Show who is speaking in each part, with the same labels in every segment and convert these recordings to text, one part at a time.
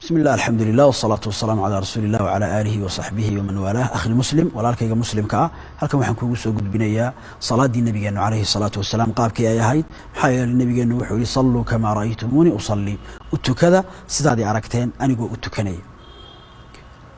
Speaker 1: Bismi illah, alxamdulilah, wasalaatu wasalaamu calaa rasuuli illah wacalaa aalihi wa saxbihi waman waalaah. Akhil muslim, walaalkayga muslimka ah, halkan waxaan kuugu soo gudbinayaa salaaddii nabigeennu calayhi salaatu wasalaam qaabkii ay ahayd. Maxaa yeelay, nabigeennu wuxuu yihi: "Salluu kamaa ra'aytumuuni usalli." U tukada sidaadii aragteen anigoo u tukanaya.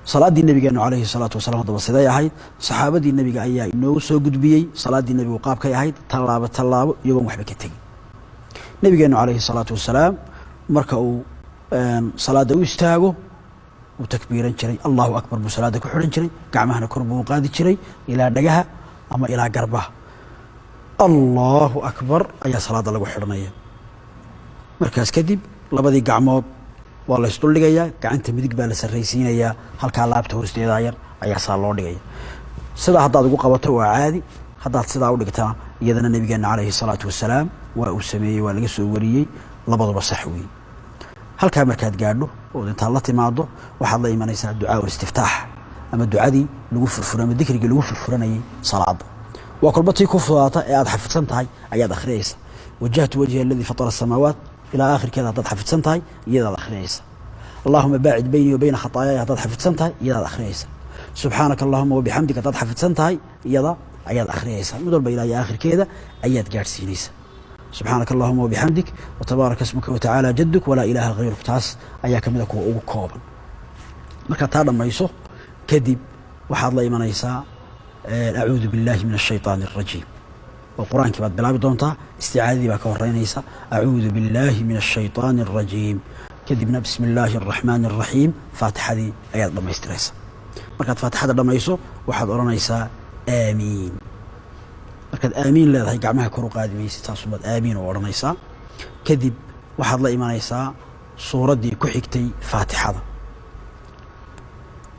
Speaker 1: Salaaddii nabigeennu calayhi salaatu wasalam haddaba siday ahayd? Saxaabadii nebiga ayaa inoogu soo gudbiyey salaaddii nebigu qaabkay ahayd, tallaabo tallaabo, iyagoon waxba ka tegin. Nabigeennu calayhi salaatu wasalaam marka uu salaadda u istaago, wuu takbiiran jiray. "Allahu akbar" buu salaadda ku xidhan jiray. Gacmahana kor buu u qaadi jiray ilaa dhagaha ama ilaa garbaha. "Allahu akbar" ayaa salaadda lagu xidhanaya. Markaas kadib labadii gacmood waa la isduldhigayaa. Gacanta midig baa la sarraysiinayaa, halkaa laabta hoosteedaa yar ayaa saa loo dhigaya. Sidaa haddaad ugu qabato waa caadi. Haddaad sidaa u dhigtaa, iyadana nabigeenna calayhi salaatu wasalaam waa uu sameeyey, waa laga soo wariyey, labaduba sax weeye. Halkaa markaad gaadho ood intaad la timaado, waxaad la imanaysaa ducaa ulistiftaax ama ducadii lagu furfura ama dikrigii lagu furfuranayay salaada. Waa kolba tii ku fudaata ee aad xafidsan tahay ayaad akhriyaysa. "Wajahtu wajhi aladii fatara asamaawaat" ilaa aakhirkeeda haddaad xafidsan tahay, iyadaad akhriyaysa. "Allahuma baacid beynii wa bayna khataayaaya" haddaad xafidsan tahay, iyadaad akhriyaysa. "Subxaanaka allahuma wabixamdik" haddaad xafidsan tahay, iyada ayaad akhriyaysa. Mid walba ilaa iyo aakhirkeeda ayaad gaadhsiinaysa. "Subxaanaka allahuma wabixamdik watabaaraka ismuka watacaala jaduk walaa ilaaha hayruk", taas ayaa ka mida kuwa ugu kooban. Markaad taa dhammayso kadib, waxaad la imanaysaa "Acuudu biاllahi min ashayطaani اrajiim", oo qur-aankii baad bilaabi doontaa. Isticaadadii baa ka horeynaysa. "Acuudu biاllahi min ashayطaani اrajiim", kadibna "Bismi illaahi اraxmaani اraxiim", faatixadii ayaad dhammaystiraysa. Markaad faatixada dhammayso, waxaad odhanaysaa "Aamiin". Markaad "aamiin" leedahay, gacmaha kor u qaadi maysid, saasumaad "aamiin" u odhanaysaa. Kadib waxaad la imanaysaa suuraddii ku xigtay faatixada,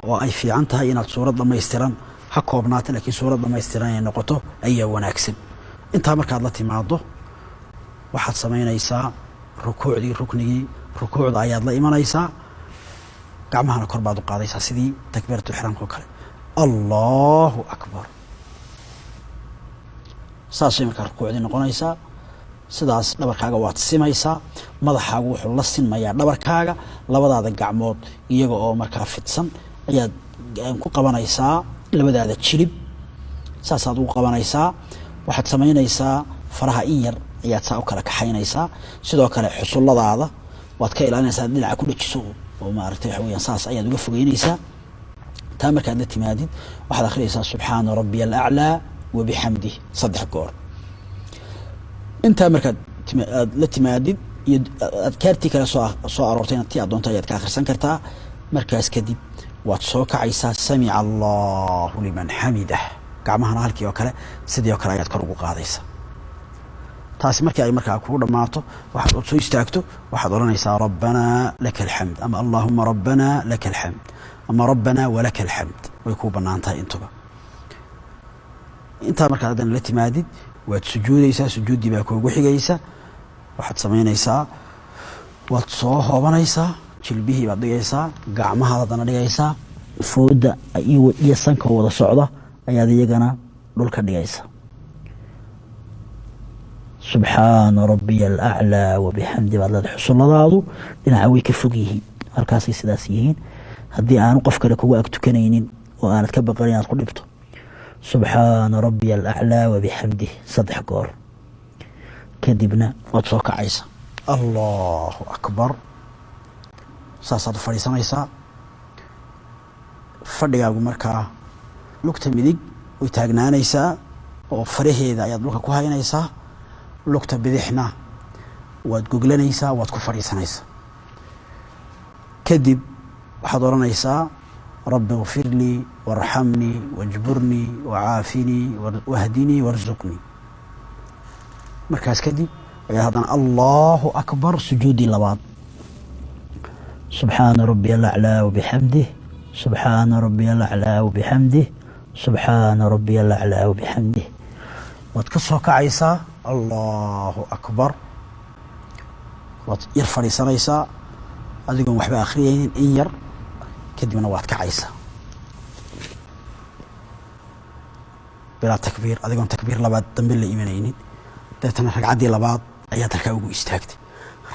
Speaker 1: oo ay fiican tahay inaad suurad dhammaystiran ha koobnaata, laakiin suurad dhammaystiran inay noqoto ayaa wanaagsan. Intaa markaad la timaado, waxaad samaynaysaa rukuucdii, ruknigii rukuucda ayaad la imanaysaa. Gacmahana kor baad u qaadaysaa sidii takbiiratu ixraamka oo kale. "Allahu akbar", saasay markaa rukuucdii noqonaysaa. Sidaas dhabarkaaga waad simaysaa, madaxaagu wuxuu la sinmayaa dhabarkaaga. Labadaada gacmood iyaga oo markaa fidsan ayaad ku qabanaysaa labadaada jilib, saasaad ugu qabanaysaa. Waxaad samaynaysaa, faraha in yar ayaad saa u kala kaxaynaysaa. Sidoo kale xusulladaada waad ka ilaalinaysaa dhinaca ku dhajiso, oo maaragtay waxa weyaan saas ayaad uga fogeynaysaa. Taa markaad la timaadid, waxaad akhriyaysaa "Subxaana rabbiya alaclaa wabixamdih" saddex goor. Intaa markaad aad la timaadid iyo adkaartii kale soo aroortayna, tii aad doonto ayaad ka akhrisan kartaa. Markaas kadib waad soo kacaysaa. "Samica allahu liman xamidah", gacmahana halkii oo kale, sidii oo kale ayaad kor ugu qaadaysaa. Taasi markii ay markaa kugu dhammaato, waxaad soo istaagto, waxaad odhanaysaa "Rabbanaa laka alxamd" ama "Allaahuma rabbanaa laka alxamd" ama "Rabbanaa walaka alxamd", way kuu bannaan tahay intuba. Intaa markaad haddana la timaadid, waad sujuudaysaa. Sujuuddii baa kuugu xigaysa. Waxaad samaynaysaa, waad soo hoobanaysaa, jilbihii baad dhigaysaa, gacmahaad haddana dhigaysaa, fooda iyo sanka wada socda ayaad iyagana dhulka dhigaysa. "Subxaana rabbiya alaclaa wabixamdi" baad leedahay. Xusulladaadu dhinaca way ka fog yihiin, halkaasay sidaas yihiin, haddii aanu qof kale kugu ag tukanaynin oo aanad ka baqanin inaad ku dhibto. "Subxaana rabbiya alaclaa wabixamdih" saddex goor. Kadibna waad soo kacaysa. "Allahu akbar", saasaad u fadhiisanaysaa. Fadhigaagu markaa lugta midig way taagnaanaysaa oo faraheeda ayaad dhulka ku haynaysaa. Lugta bidixna waad goglanaysaa, waad ku fadhiisanaysaa. Kadib waxaad odhanaysaa "Rabbi ikfir lii warxamnii wajburnii wacaafinii wahdinii warsuqnii". Markaas kadib ayaa haddana "Allahu akbar", sujuuddii labaad. "Subxaana rabbiya alaclaa wabixamdih, subxaana rabbiya alaclaa wabixamdih, subxaana rabbiya alaclaa wabixamdih". Waad ka soo kacaysaa. "Allahu akbar", waad yar fadhiisanaysaa adigoon waxba akhriyaynin in yar, kadibna waad kacaysaa bilaa takbiir, adigoon takbiir labaad dambe la imanaynin. Dabeetana ragcaddii labaad ayaad halkaa ugu istaagtay.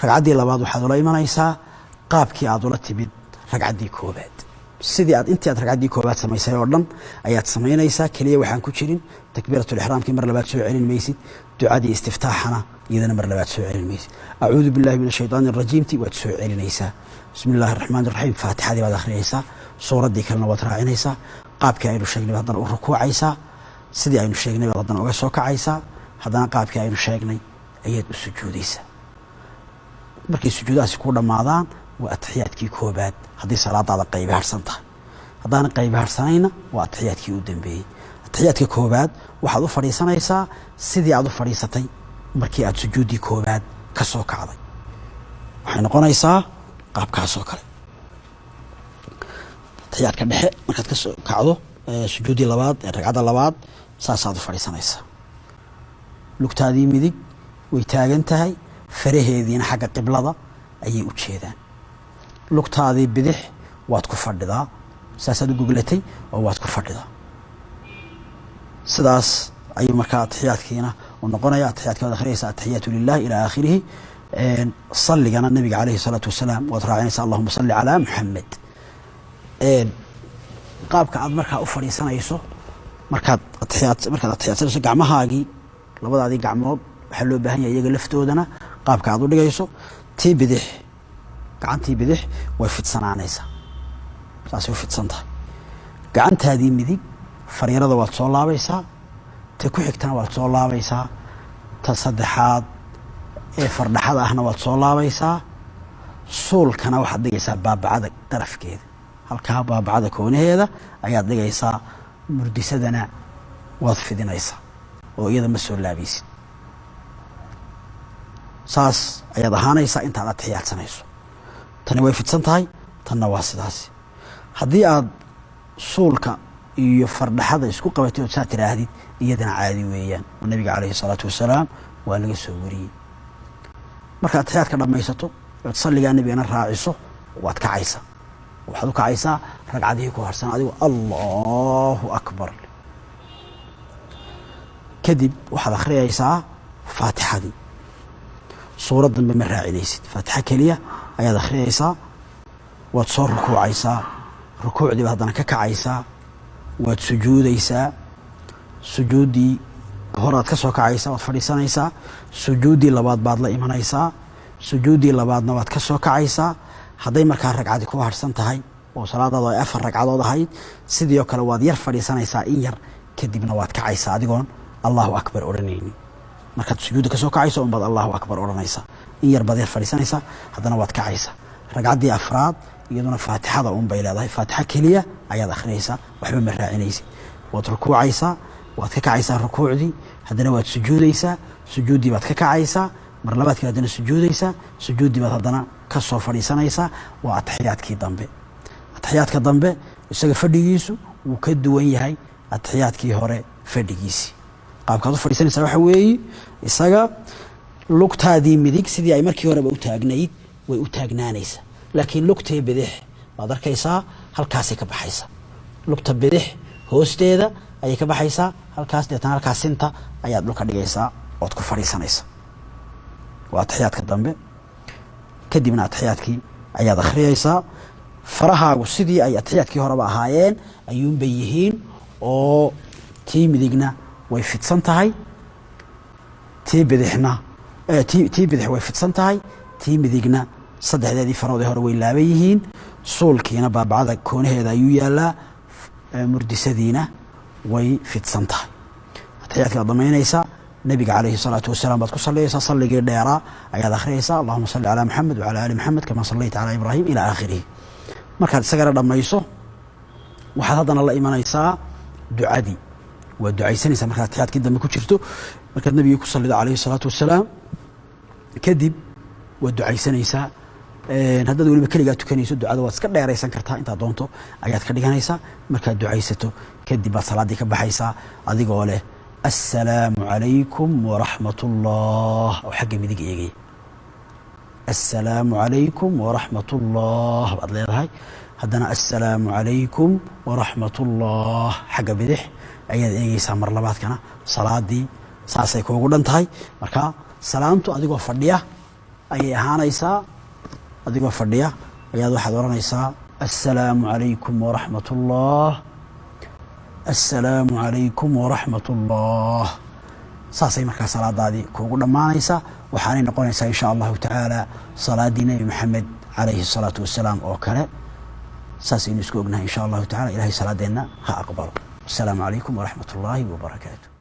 Speaker 1: Ragcaddii labaad waxaad ula imanaysaa qaabkii aad ula timid. Ragcaddii koobaad sidii aad intii aad ragcaddii koobaad samaysay oo dhan ayaad samaynaysaa. Keliya waxaan ku jirin takbiiratulixraamkii mar labaad soo celin maysid, ducadii istiftaaxana iyadana mar labaad soo celin maysid. Acuudu billahi min ashaytaani arajiimti waad soo celinaysaa. Bismi illahi araxmaan iraxiim, faatixadii baad akhriyaysaa, suuraddii kalena waad raacinaysaa. Qaabkii aynu sheegnay baad haddana u rukuucaysaa, sidii aynu sheegnay baad haddana uga soo kacaysaa, haddana qaabkii aynu sheegnay ayaad u sujuudaysaa. Markay sujuudahaasi ku dhammaadaan waa atixiyaadkii koobaad haddii salaadaada qaybi harsan tahay. Haddaana qaybi harsanayna waa atixiyaadkii u dambeeyey. Atixiyaadka koobaad waxaad u fadhiisanaysaa sidii aad u fadhiisatay markii aad sujuuddii koobaad ka soo kacday. Waxay noqonaysaa qaabkaasoo kale. Atixiyaadka dhexe markaad ka soo kacdo sujuuddii labaad ee ragcadda labaad, saasaad u fadhiisanaysaa. Lugtaadii midig way taagan tahay, faraheediina xagga qiblada ayay u jeedaan. Lugtaadii bidix waad ku fadhidaa, saasaad u goglatay oo waad ku fadhidaa. Sidaas ayuu markaa atixiyaadkiina u noqonaya. Atixiyaadki waad akhriyaysaa, ataxiyaatu lilah ilaa aakhirihi. Salligana nabiga calayhi salaatu wasalaam waad raacinaysaa, allahuma salli calaa Muxamed. Qaabka aad markaa u fadhiisanayso markaad atixiyaadsanayso, gacmahaagii, labadaadii gacmood waxaa loo baahan yahay iyaga laftoodana qaabka aad u dhigayso. Tii bidix, gacantii bidix way fidsanaanaysaa, saasay u fidsan tahay. Gacantaadii midig fariirada waad soo laabaysaa, ta ku xigtana waad soo laabaysaa, ta saddexaad ee fardhaxada ahna waad soo laabaysaa. Suulkana waxaad dhigaysaa baabacada darafkeeda, halkaa baabacada koonaheeda ayaad dhigaysaa. Murdisadana waad fidinaysaa oo iyada ma soo laabaysid. Saas ayaad ahaanaysaa intaad atixiyaadsanayso. Tani way fidsan tahay, tanna waa sidaasi. Haddii aad suulka iyo fardhaxada isku qabatay ood saa tiraahdid, iyadana caadi weeyaan oo nabiga calayhi salaatu wasalaam waa laga soo wariyey. Markaad atixiyaadka dhammaysato ood salligaa nabigana raaciso, waad kacaysaa. Waxaad u kacaysaa ragcadihii ku harsan adigo allahu akbar. Kadib waxaad akhriyaysaa faatixadii, suurad dambe ma raacinaysid, faatixa keliya ayaad akhriyaysaa. Waad soo rukuucaysaa, rukuucdii baad haddana ka kacaysaa, waad sujuudaysaa. Sujuuddii horaad ka soo kacaysaa, waad fadhiisanaysaa. Sujuuddii labaad baad la imanaysaa, sujuuddii labaadna waad ka soo kacaysaa. Hadday markaa ragcadi ku harsan tahay oo salaadaadu ay 4 ragcadood ahayd, sidii oo kale waad yar fadhiisanaysaa in yar, kadibna waad kacaysaa adigoon allahu akbar odhanaynin. Markaad sujuudda ka soo kacayso unbaad allahu akbar odhanaysaa. In yar baad yar fadhiisanaysaa, haddana waad kacaysaa. Ragcaddii afraad iyaduna faatixada un bay leedahay, faatixa keliya ayaad akhriyaysaa, waxba ma raacinaysid. Waad rukuucaysaa, waad ka kacaysaa rukuucdii, haddana waad sujuudaysaa, sujuuddii baad ka kacaysaa, mar labaadkii haddana sujuudaysaa, sujuuddii baad haddana ka soo fadhiisanaysaa. Waa atixiyaadkii dambe. Atixiyaadka dambe isaga fadhigiisu wuu ka duwan yahay atixiyaadkii hore fadhigiisii. Qaabkaad u fadhiisanaysaa waxa weeye, isaga lugtaadii midig sidii ay markii horeba u taagnayd way u taagnaanaysaa, laakiin lugtee bidix waad arkaysaa halkaasay ka baxaysaa. Lugta bidix hoosteeda ayay ka baxaysaa halkaas, deetana halkaas sinta ayaad dhulka dhigaysaa ood ku fadhiisanaysaa. Waa atixiyaadka dambe. Kadibna atixiyaadkii ayaad akhriyaysaa. Farahaagu sidii ay atixiyaadkii horeba ahaayeen ayuunbay yihiin, oo tii midigna way fidsan tahay, tii bidixna tii bidix way fidsan tahay, tii midigna saddexdeedii farood ee hore way laaban yihiin. Suulkiina baabacada koonaheeda ayuu yaalaa, murdisadiina way fidsan tahay. Atixiyaadkii waad dhamaynaysaa, nabiga calayhi salaatu wasalaam baad ku saliyaysaa, salligii dheeraa ayaad akhriyaysaa, allahuma salli calaa Maxamed wacalaa aali Maxamed kamaa sallayta calaa Ibraahim ilaa aakhirihi. Markaad isagana dhammayso, waxaad haddana la imanaysaa ducadii, waad ducaysanaysaa markaad atixiyaadkii dambe ku jirto. Markaad nabigii ku sallido calayhi salaatu wasalaam kadib waad ducaysanaysaa. Haddaad weliba keligaa tukanayso, ducada waad iska dheeraysan kartaa, intaad doonto ayaad ka dhiganaysaa. Markaad ducaysato kadib baad salaaddii ka baxaysaa adigoo leh assalaamu calaykum waraxmat ullah, oo xagga midig eegaya. Assalaamu calaykum waraxmat ullah baad leedahay. Haddana assalaamu calaykum waraxmat ullah, xagga bidix ayaad eegeysaa mar labaadkana. Salaadii saasay kuugu dhan tahay. Marka salaamtu adigoo fadhiya ayay ahaanaysaa. Adigoo fadhiya ayaad waxaad odhanaysaa Assalaamu calaykum waraxmat ullah, assalaamu calaykum waraxmat ullah. Saasay markaa salaadaadii kuugu dhammaanaysaa. Waxaanay noqonaysaa, insha Allahu tacaala, salaaddii Nebi Maxamed calayhi salaatu wasalaam oo kale. Saasaynu isku ognahay, insha Allahu tacala. Ilahay salaadeenna ha aqbalo. Asalaamu calaykum waraxmat ullaahi wabarakaatu.